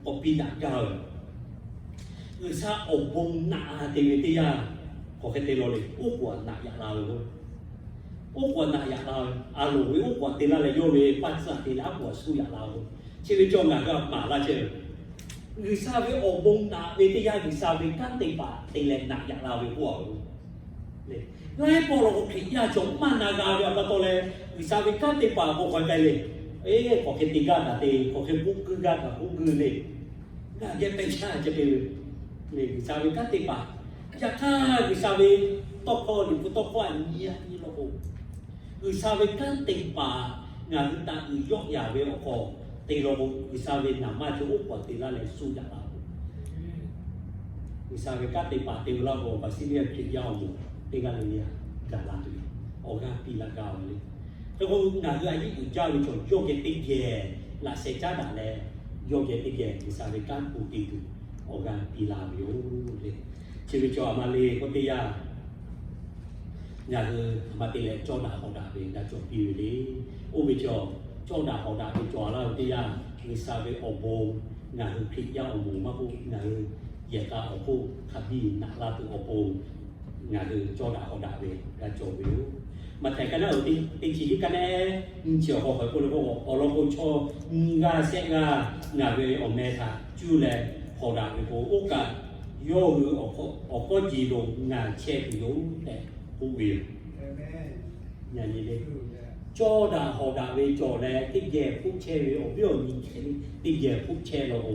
k'awꞈ piˇ daꞈ gaˇ ve G'uiˬsha awˬ bon naꞈ-a te ve teˇ yanˇ, hk'aˬ hk'e te law le, oˉ k'oˍ htaꞈ naꞈ yaꞈ la ve k'o, oˉ k'oˍ htaꞈ naꞈ yaꞈ la ve, Aˍronˍ ve oˉ k'oˍ htaꞈ te laˇ leh yawˇ ve paˇ tsuhˆ htaꞈ te leh aˉ k'oˍ htaꞈ suh yaꞈ la ve k'o, chi ve cawˬ ngaˬ hui htaꞈ maˍ laˇ chehˇ ve, G'uiˬsha ve awˬ bon naꞈ ve teˇ yanˇ G'uiˬsha ve kanˉ te paˍ te leh naꞈ yaꞈ la ve k'oˆ-a ve le. Laiˉ pawˆ law k'o Hkriꞈ yaˇ cawˬ maˇ na g'a ve awˬ pa taw leh, G'uiˬsha ve kanˉ te paˍ k'o k'awꞈ k'ai le. Eˬ, k'awꞈ hk'e te gaˇ kaꞈ te, k'awꞈ hk'e k'oˆ guiˇ gaˇ kaꞈ k'oˆ guiˇ le. Ngaˬ geh pehˇ caˇ ce te ve le, G'uiˬsha ve kanˉ te paˍ. Yaꞈ hk'aˇ G'uiˬsha ve tawˇ hkawˇ, Liꞈ hpu tawˇ hkawˇ a nyi a nyi law k'o, G'uiˬsha ve kanˉ te paˍ ngaˬ hui taꞈ uiˍ yawˆ yaˍ ve awˬ hk'aw te law k'o, G'uiˬsha ve naˍ manˇ cawˬ oˉ k'oˍ htaꞈ te laˇ leh suh yaꞈ la k'o, G'uiˬsha ve kanˉ te paˍ te ve laˇ k'o, Baˍsiˇliˇyaˇ Hkriꞈ yaˇ awˬ moˍ teˇ g'aˇ le le htaꞈ gaˬ la tuˬ yoˬ. Awˬ g'aˇ piˇ laˇ gaˇ ve le. Hk'e k'o, ngaˬ hui a yiˉ uiˍ jaˇ ve cawˬ yawˇ geh teˇ geh laꞈ sheh caˉ daꞈ leh, yawˇ geh teˇ geh G'uiˬsha ve kanˉ k'oˆ te tuˬ awˬ g'aˇ piˇ laˇ ve yoˬ le. Chi ve cawˬ a ma le k'oˆ teˇ yanˇ, ngaˬ hui a ma te leh cawˇ daꞈ hawˍ daꞈ ve g'a cawˬ piˇ ve le. Oˇ ve cawˬ, cawˇ daꞈ hawˍ daꞈ ve cawˬ a laˇ ve teˇ yanˇ, G'uiˬsha ve awˬ bon ngaˬ hui Hkriꞈ yaˇ awˬ moˍ maˇ k'oˆ, ngaˬ hui yehˬ k'a awˬ hk'oˆ hk'a biˇ naꞈ laˇ tuˬ awˬ pon ngaˬ hui cawˇ daꞈ hawˍ daꞈ ve g'a cawˬ ve yoˬ. Maꞈhtehˍ ka naˉ uˍ teˇ chi hiˆ ka naˉ ehˉ nyiˇ chi awˬ hk'aw hk'aw k'oˆ le k'o, awˬ lawn k'o chaw nyiˇ g'aˇ shehˆ g'aˇ ngaˬ ve awˬ meh htaꞈ cuˇ leh hawˍ daꞈ ve k'o, oˇ kaꞈ yawˇ hui awˬ hkawˇ jeˬ lo ngaˬ chehˇ tuˬ yoˬ tehꞈ k'oˆ ve yoˬ. Cawˇ daꞈ hawˍ daꞈ ve cawˬ leh teˇ geh hpoˆ chehˇ ve awˬ viˉ awˬ nyi hk'e le teˇ geh hpoˆ chehˇ law k'o,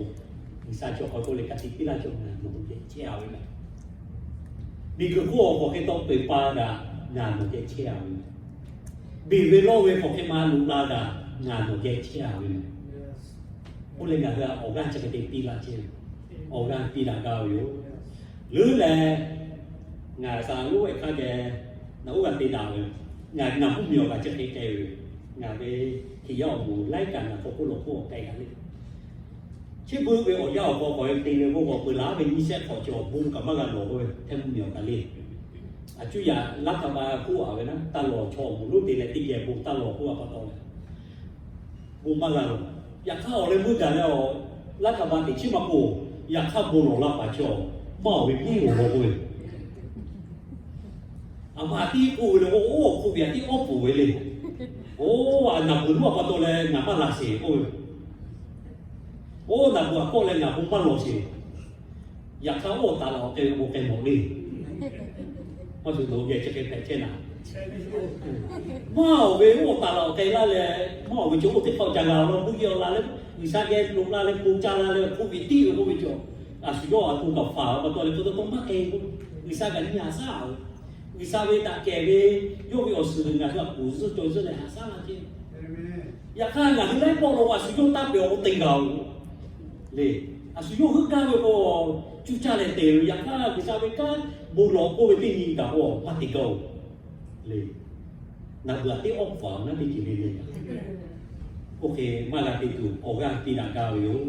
G'uiˬsha chaw hk'aw to leh ka tiꞈ piˇ laˇ cawˬ ngaˬ nawˬ hui geh chehˇ-a ve meh. Miˬguiˬ hk'oˆ awˬ hk'aw hk'e taw peuˬ pa daꞈ ngaˬ nawˬ geh chehˇ-a ve meh. Beˬ ve lawˇ ve hk'aw hk'e ma loꞈ la daꞈ ngaˬ nawˬ geh chehˇ-a ve meh. Oˇ leh ngaˬ hui awˬ g'aˇ chi hk'e te piˇ laˇ chehˇ ve, awˬ g'aˇ piˇ daꞈ gaˇ ve yoˬ. Leuˉ leh, ngaˬ shaˍ lonˉ ehˉ hk'aˇ geh naˬ oˇ g'a te daꞈ ve, ngaˬ naˬ mvuhˇ miˬ awˬ kaꞈ chi hk'e k'ai ve, ngaˬ ve Hkriꞈ yaˇ awˬ moˍ laiˉ kaꞈ ngaˬ hk'aw hk'oˆ lawˬ hk'oˆ awˬ k'ai g'a le. Chi beuꞈ ve awˬ yanˇ awˬ hk'aw k'awꞈ te ve k'o, k'awꞈ peuˬ laˬ ve nyiˇ shehˆ hk'awꞈ cawˬ bon kaꞈ maˇ g'a lawˬ k'oˆ ve, hteˇ mvuhˇ miˬ awˬ kaꞈ le. A cuˇ yaꞈ laˇ htaˇ ba hk'oˆ a ve naˉ, taˇ lawˬ chaw awˬ moˍ lonˉ te leh teˇ geh bon taˇ lawˬ k'oˆ a pa taw leh, bon maˇ g'a lawˬ. Yaꞈ hk'aˇ awˬ leh meuˇ gaˬ leh awˬ laˇ htaˇ ba teꞈ chiˉ maˇ k'oˆ, yaꞈ hk'aˇ bon lawˬ laˇ paˍ chaw maˇ awˬ ve piˉ awˬ lawn k'oˆ ve, a ma tiˉ k'oˆ ve le k'o, oˇ awˬ hk'oˆ ve a tiˉ awˉ pfuhˍ ve le. Oˇ, a naˬ peuˬ lonˉ a pa taw leh ngaˬ maˇ laˬ sheˍ k'oˆ ve. Oˇ naˬ peuˬ a kawˆ leh ngaˬ bon maˇ lawˬ sheˍ. Yaꞈ hk'aˇ oˇ taˍ laˬ awˬ k'ai ve bon k'ai mawˬ le. Maˇ shuˍ nawˬ hui geh chi hk'e hpehꞈ chehˇ naˍ. Maˇ awˬ ve oˇ awˬ taˍ laꞈ awˬ k'ai laˇ leh, maˇ awˬ ve cawˬ oˇ teˇ hk'awꞈ ca g'a law, k'oˆ yehˇ aw la leh, G'uiˬsha geh loꞈ la leh, bon ca la leh, hk'oˆ ve tiˉ ve k'oˆ ve cawˬ, a shu yawˇ a to kaꞈ faˍ pa taw leh, pa taw taw maˇ k'ai k'o, G'uiˬsha kaꞈ nyi haꞈ shaˉ a ve, G'uiˬsha ve daꞈ kehˬ ve yawˇ ve awˬ suhˍ g'uiˬ ngaˬ hui a kuˬ zuhˆ cawˬ zuhˆ leh haꞈ shaˉ la ceh. Yaꞈ hk'aˇ, ngaˬ hui laiˉ pawˆ lo a shu yawˇ taˇ pehˬ awˬ k'o te gaˬ-oˬ le. A shu yawˇ heuˆ gaˇ ve k'o, cuˇ caˇ leh te ve. Yaꞈ hk'aˇ, G'uiˬsha ve kanˉ bon lawˬ k'oˆ ve teˇ nyi gaˬ k'o, maˇ te gaˇ-oˬ le. Naˬ beuˬ a teˇ awˉ paˍ naˉ teˇ ceuˬ le le. Oˇ hk'e maˇ g'a te tuˬ awˬ g'aˇ piˇ daꞈ gaˇ ve yoˬ.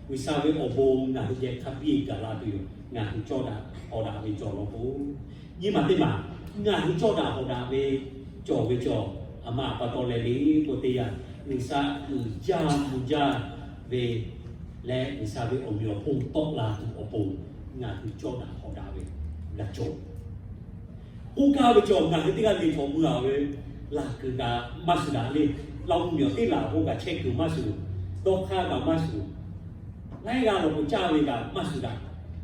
G'uiˬsha ve awˬ bon ngaˬ hui geh hk'a biˇ gaˬ la tuˬ yoˬ. Ngaˬ hui cawˇ daꞈ hawˍ daꞈ ve cawˬ law k'o, nyi maˬ teˇ maˬ, ngaˬ hui cawˇ daꞈ hawˍ daꞈ ve cawˬ ve cawˬ, a ma pa taw leh le k'o teˇ yanˇ, G'uiˬsha uiˍ jaˇ mvuh jaˇ ve leh G'uiˬsha ve awˬ meꞈ awˬ hponˇ tawˆ la tuˬ awˬ pon, ngaˬ hui cawˇ daꞈ hawˍ daꞈ ve g'a cawˬ. K'oˆ gaˇ ve cawˬ, ngaˬ hui teˇ g'aˇ le chaw mui a ve, laˬ kuiˬ kaꞈ maˇ shuˍ daꞈ le. Laˇ mvuhˇmiˬ teˇ laˬ k'o kaꞈ chehˇ kuiˬ maˇ shuˍ, dawˇ hk'aˇ kaꞈ maˇ shuˍ, laiˉ g'aˇ law k'o caˇ ve kaꞈ maˇ shuˍ daꞈ,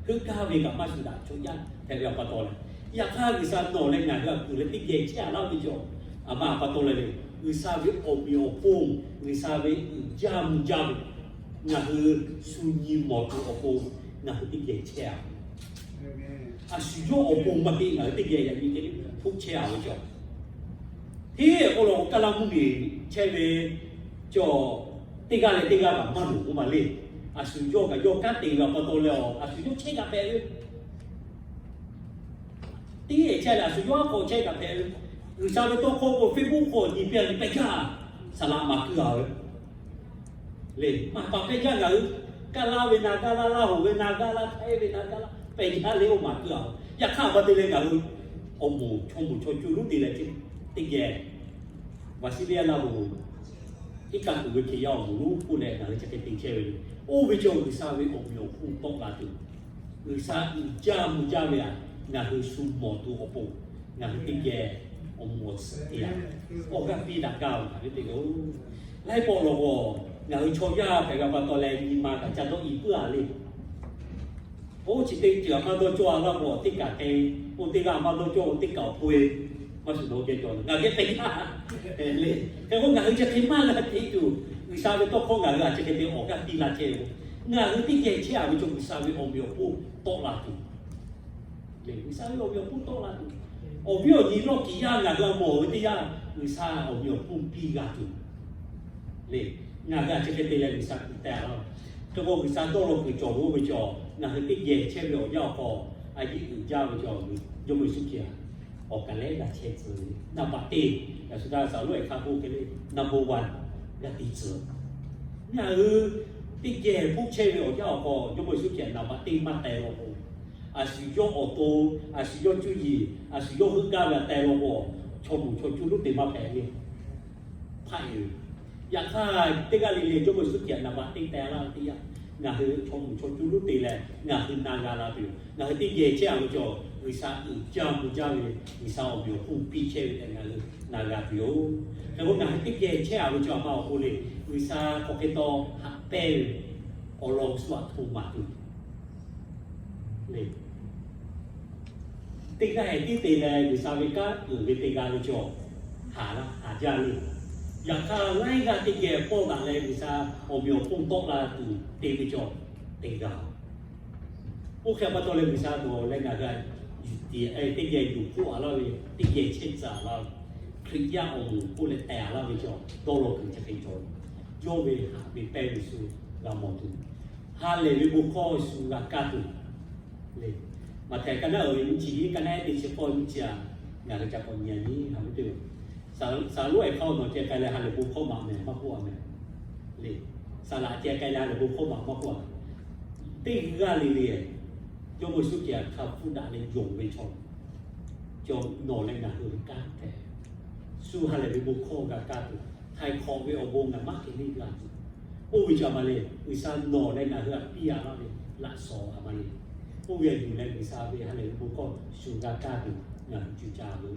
heuˆ gaˇ ve kaꞈ maˇ shuˍ daꞈ, chaw yaˇ hpehꞈ ve a pa taw leh, yaꞈ hk'aˇ G'uiˬsha nawˬ leh ngaˬ hui a kuˬ leh teˇ geh chehˇ a laˇ ve cawˬ, a ma pa taw leh le, G'uiˬsha ve awˬ meꞈ awˬ hponˇ, G'uiˬsha ve uiˍ jaˇ mvuh jaˇ ve, ngaˬ hui shu nyi mawˬ tuˬ awˬ pon ngaˬ hui teˇ geh chehˇ a ve. A shu yawˇ awˬ pon maˇ heˆ, ngaˬ hui teˇ geh yaꞈ nyi teˇ hpoˆ chehˇ a ve cawˬ. Hteˇ k'o law k'o, Kaˇlaˇ mvuhˇmiˬ chehˇ ve cawˬ, teˇ g'aˇ leh teˇ g'aˇ kaꞈ maˇ loˍ k'oˆ ma le. A shu yawˇ kaꞈ yawˇ kanˉ te ve a pa taw leh, a shu yawˇ chehˇ kaꞈ hpehꞈ ve teˇ geh chehˇ leh, a shu yawˇ a hk'aw chehˇ kaꞈ hpehꞈ ve. G'uiˬsha ve tawˇ hkawˇ k'o, Facebook hk'aw nyi piˇ a nyi pehˬ jaˇ, saˍ laꞈ maˍ keu a ve le. Maˍ paˍ pehˬ jaˇ ngaˬ hui, Kaˇlaˇ ve na gaˇ laˇ, Laˇ hoˍ ve na gaˇ laˇ, Htaiˇ ve na gaˇ laˇ, pehˬ jaˇ le, oˇ maˍ keu a. Yaꞈ hk'aˇ a pa te leh ngaˬ hui awˬ moˍ chaw moˍ chaw co loˉ te leh, teˇ geh Visalia Laˇ hoˍ iˉ kaˆ tuˬ ve Hkriꞈ yaˇ awˬ moˍ lonˉ k'oˆ leh ngaˬ hui chi hk'e te chehˇ ve le. Oˇ ve cawˬ G'uiˬsha ve awˬ meꞈ awˬ hponˇ tawˆ la tuˬ, G'uiˬsha uiˍ jaˇ mvuh jaˇ ve a, ngaˬ hui shu mawˬ tuˬ awˬ pon, ngaˬ hui teˇ geh awˬ moˍ awˬ tcuhˍ te a, awˬ g'aˇ piˇ daꞈ gaˇ ve hk'aˬ ve te yoˬ. Laiˉ pawˆ law k'o, ngaˬ hui chaw yaˇ hpehꞈ ve a pa taw leh nyi ma kaꞈ ca dawˇ i puiˉ a le. Oˇ chi teˇ ceuˬ a maˇ dawˇ cawˇ a laˇ k'o, teˇ kaꞈ te, oˇ teˇ g'aˇ maˇ dawˇ cawˇ k'o, teˇ kaꞈ awˬ pon e maˇ shuˍ nawˬ geh cawˬ ngaˬ geh te a le. Hk'e k'o, ngaˬ hui chi hk'e maˇ g'a te tuˬ, G'uiˬsha ve tawˇ hkawˇ ngaˬ hui a chi hk'e te awˬ g'aˇ piˇ la chehˇ ve. Ngaˬ hui teˇ geh chehˇ a ve cawˬ G'uiˬsha ve awˬ meꞈ awˬ hponˇ tawˆ la tuˬ le, G'uiˬsha ve awˬ meꞈ awˬ hponˇ tawˆ la tuˬ, awˬ viˉ awˬ nyi lawˇ kiˍ yaˇ ngaˬ hui a mawˬ ve teˇ yanˇ, G'uiˬsha awˬ meꞈ awˬ hponˇ piˇ g'a tuˬ le. Ngaˬ hui a chi hk'e te leh G'uiˬsha kuˬ teh a laˇ. Hk'e k'o, G'uiˬsha dawˇ law kuiˬ cawˬ ve oˇ ve cawˬ, ngaˬ hui teˇ geh chehˇ ve awˬ yanˇ awˬ hk'aw, a yiˉ uiˍ jaˇ ve cawˬ, Jawˇmawˇ Yeˍsuˆ Hkriꞈ awˬ kaˍ lehˉ g'a chehˇ tcuh ve naˍ baꞈ teˇ, yaꞈ shu daꞈ saˍ loˉ ehˍ hk'a k'oˆ hk'e le, number one g'a te tcuh. Ngaˬ hui teˇ geh hpoˆ chehˇ ve awˬ yanˇ awˬ hk'aw, Jawˇmawˇ Yeˍsuˆ Hkriꞈ naˍ baꞈ teˇ maˇ teh law k'o, a shu yawˇ awˬ to, a shu yawˇ cuˇ yiˍ, a shu yawˇ heuˆ gaˇ ve a teh law k'o, chaw moˍ chaw co loˉ te maˇ hpehꞈ le. Hpaˆ e ve. Yaꞈ hk'aˇ, teˇ g'aˇ le le Jawˇmawˇ Yeˍsuˆ Hkriꞈ naˍ baꞈ teˇ teh laˇ ve teˇ yanˇ, ngaˬ hui chaw moˍ chaw co loˉ te leh ngaˬ hui na g'a la tuˬ yoˬ. Ngaˬ hui teˇ geh chehˇ a ve cawˬ, G'uiˬsha uiˍ jaˇ mvuh jaˇ ve, G'uiˬsha awˬ meꞈ awˬ hponˇ piˇ chehˇ ve tehꞈ ngaˬ hui na g'a tuˬ yoˬ. Hk'e k'o, ngaˬ hui teˇ geh chehˇ a ve cawˬ a ma awˬ hk'aw le, G'uiˬsha k'awꞈ hk'e taw haꞈ pehnˇ ve awˬ lawn shu a htoꞈ ma tuˬ le. Teˇ g'aˇ e tiˉ te leh G'uiˬsha ve kanˉ uiˍ ve te g'a ve cawˬ, haˍ laˇ haˍ jaˇ le. Yaꞈ hk'aˇ, laiˉ g'aˇ teˇ geh pawˆ daꞈ leh G'uiˬsha awˬ meꞈ awˬ hponˇ tawˆ la tuˬ te ve cawˬ, te g'a. Oˇ hk'e pa taw leh G'uiˬsha nawˬ leh ngaˬ g'a yuˬ tiꞈ teˇ geh yuˬ hpoˆ a laˇ ve, teˇ geh chehˇ tcuh a laˇ ve, Hkriꞈ yaˇ awˬ moˍ k'oˆ leh teh a laˇ ve cawˬ, dawˇ law kuiˬ chi hk'e cawˬ, yawˇ ve haꞈ ve pehnˇ ve shu g'a mawˬ tuˬ, ha lehˬ ve bon hkawˇ shu g'a kaˇ tuˬ le. Maꞈhtehˍ ka naˉ uˍ ve nyiˇ chi hiˉ, ka naˉ ehˉ teˇ chi k'awˇ nyiˇ chi a, ngaˬ hui ca k'awꞈ nyi a nyi, ha ve teˇ, saˍ loˉ ehˍ hk'aˇ nawˬ ceh k'ai leh ha lehˬ bon hkawˇ maꞈ mehˍ maˇ k'oˆ a mehˍ le. Saˍ laꞈ ceh k'ai leh ha lehˬ bon hkawˇ maꞈ maˇ k'oˆ a. Teˇ g'aˇ le le, Jawˇmawˇ Yeˍsuˆ Hkriꞈ htaꞈ hk'a hpfuhˆ daꞈ leh yonˍ ve chaw, cawˬ nawˬ leh ngaˬ hui ve kanˉ hpehꞈ. Shu ha lehˬ ve bon hkawˇ g'a kaˇ tuˬ, htaiˍ hk'awꞈ ve awˬ bon ngaˬ maˇ hk'e neˇ g'a tuˬ, oˇ ve cawˬ a ma le. G'uiˬsha nawˬ leh ngaˬ hui htaꞈ piˇ a laˇ ve laꞈ shawnˍ a ma le. Oˇ ve a yuˬ leh G'uiˬsha ve ha lehˬ ve bon hkawˇ shu g'a kaˇ tuˬ ngaˬ hui cuˇ caˇ ve.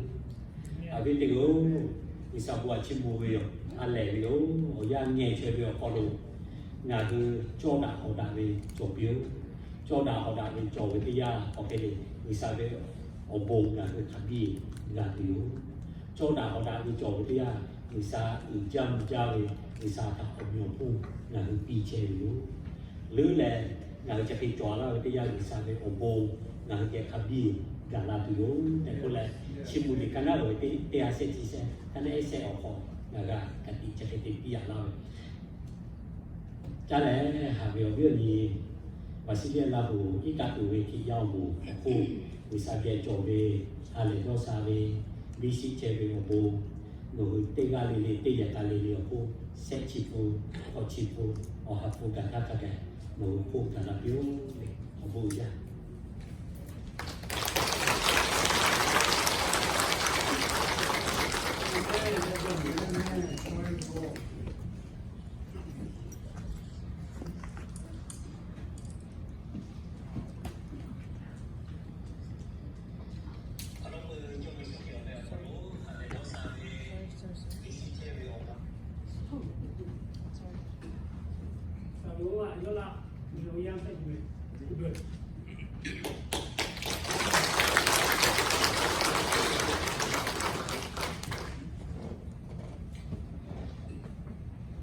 A ve teˇ g'aˇ-oˬ, G'uiˬsha bon a chiˇ mvuh ve yoˬ. Ha lehˬ ve yoˬ. Awˬ yanˇ ngeh chaweh ve awˬ hk'aw lo ngaˬ hui cawˇ daꞈ hawˍ daꞈ ve cawˬ piˇ-oˬ. Cawˇ daꞈ hawˍ daꞈ ve cawˬ ve teˇ yanˇ, awˬ hk'e le G'uiˬsha ve awˬ bon ngaˬ hui hk'a biˇ g'a tuˬ yoˬ. cawˇ daꞈ awˬ daꞈ ve cawˬ ve teˇ yanˇ, G'uiˬsha uiˍ jaˇ mvuh jaˇ ve G'uiˬsha htaꞈ awˬ meꞈ awˬ hponˇ ngaˬ hui piˇ chehˇ ve yoˬ. Leuˉ leh ngaˬ hui chi hk'e cawˬ laˇ ve teˇ yanˇ, G'uiˬsha ve awˬ bon ngaˬ hui geh hk'a biˇ gaˬ la tuˬ yoˬ tehꞈ k'oˆ leh, chi mvuh liꞈ ka naˉ ve teˇ ha shehˆ chi shehˆ, ka naˉ ehˉ shehˆ awˬ hk'aw ngaˬ g'a ka tiꞈ chi hk'e te piˇ yaꞈ laˇ ve Caˇ leh haꞈ ve awˬ viˉ awˬ nyi, Visalia Laˇ huˍ iˉ kaˆ tuˬ ve Hkriꞈ yaˇ awˬ moˍ awˬ hk'oˆ, G'uiˬsha geh cawˬ ve, ha lehˬ dawˇ sha ve, biˇ shiˆ chehˇ ve awˬ bon, nawˬ hui teˇ g'aˇ le le, teˇ yaꞈ ka le le awˬ hk'oˆ, shehˆ chi pun, hkawꞈ chi pun, awˬ ha hpu gaˬ htaˇ hk'a gaˬ nawˬ hui hk'oˆ gaˬ la piˇ-oˆ le. Awˬ bon uiˍ jaˇ.